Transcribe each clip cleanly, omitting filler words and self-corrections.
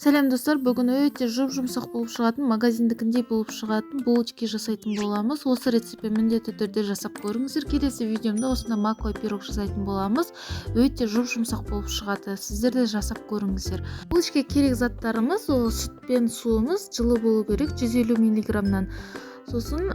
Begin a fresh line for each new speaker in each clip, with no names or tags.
Сәлем, достар! Бүгін өте жұп-жұмсақ болып шығатын, магазиндікіндей болып шығатын булочки жасайтын боламыз. Осы рецептпен міндетті түрде жасап көріңіздер. Келесі видеомда осындай маковый пирог жасайтын боламыз. Өте жұп-жұмсақ болып шығады, сіздер де жасап көріңіздер. Булочка керек заттарымыз: ол сүт пен суымыз, жылы болу керек, 150 миллиграммнан. Сосын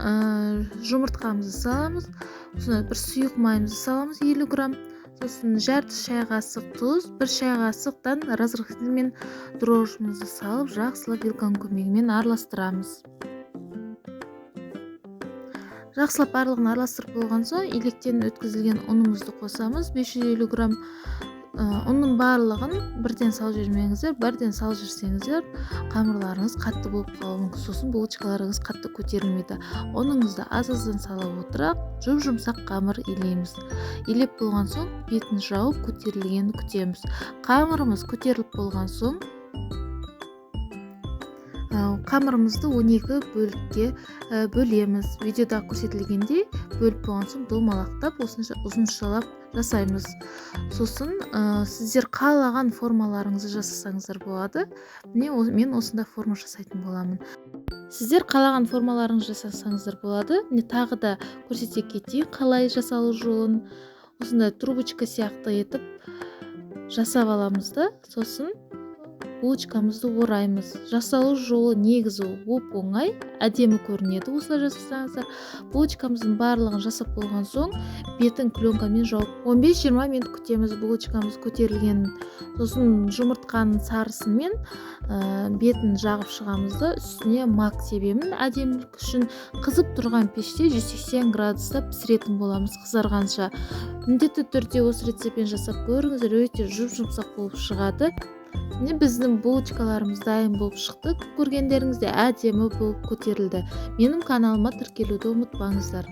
жұмыртқамызды саламыз, сосын бір сұйық майымызды саламыз, 50 грамм. Сосын жарты шай қасық тұз, 1 шай қасықтан разрыхлитель мен дрожжімізді салып, жақсылап вилканың көмегімен араластырамыз. Жақсылап барлығын араластырып болған соң, електен өткізілген ұнымызды қосамыз, 550 грамм. Ұнның барлығын бірден салып жібермеңіздер. Бірден салып жіберсеңіздер, қамырларыңыз қатты болып қалуы мүмкін, сосын булочкаларыңыз қатты көтерілмейді. Ұныңызды аз аздан сала отыра, жұп жұмсақ қамыр илейміз. Илеп болған соң, бетін жауып, көтерілгенін күтеміз. Қамырымыз көтеріліп болған соң, қамырымызды 12 бөлікке бөлеміз. Видеода көрсетілгендей бөліп болған соң, домалақтап, осынша ұзыншалап жасаймыз. Сосын сіздер қалаған формаларыңызды жасасаңыздар болады. Міне, мен осындай форма жасайтын боламын. Сіздер қалаған формаларыңызды жасасаңыздар болады. Міне, тағы да көрсете кетейін қалай жасалу жолын. Осындай трубочка сияқты етіп жасап аламыз да, сосын булочкамызды ораймыз. Жасалу жолы негізі оп оңай, әдемі көрінеді осылай жасасаңыздар. Булочкамыздың барлығын жасап болған соң, бетін пленкамен жауып, 15-20 минут күтеміз булочкамыз көтерілгенін. Сосын жұмыртқаның сарысымен бетін жағып шығамыз да, үстіне мак себемін әдемілік үшін. Қызып тұрған пеште 180 градуста пісіретін боламыз қызарғанша. Міндетті түрде осы рецептпен жасап көріңіздер, өте жұп жұмсақ болып шығады. Міне, біздің булочкаларымыз дайын болып шықты. Көргендеріңіздей, әдемі болып көтерілді. Менің каналыма тіркелуді ұмытпаңыздар.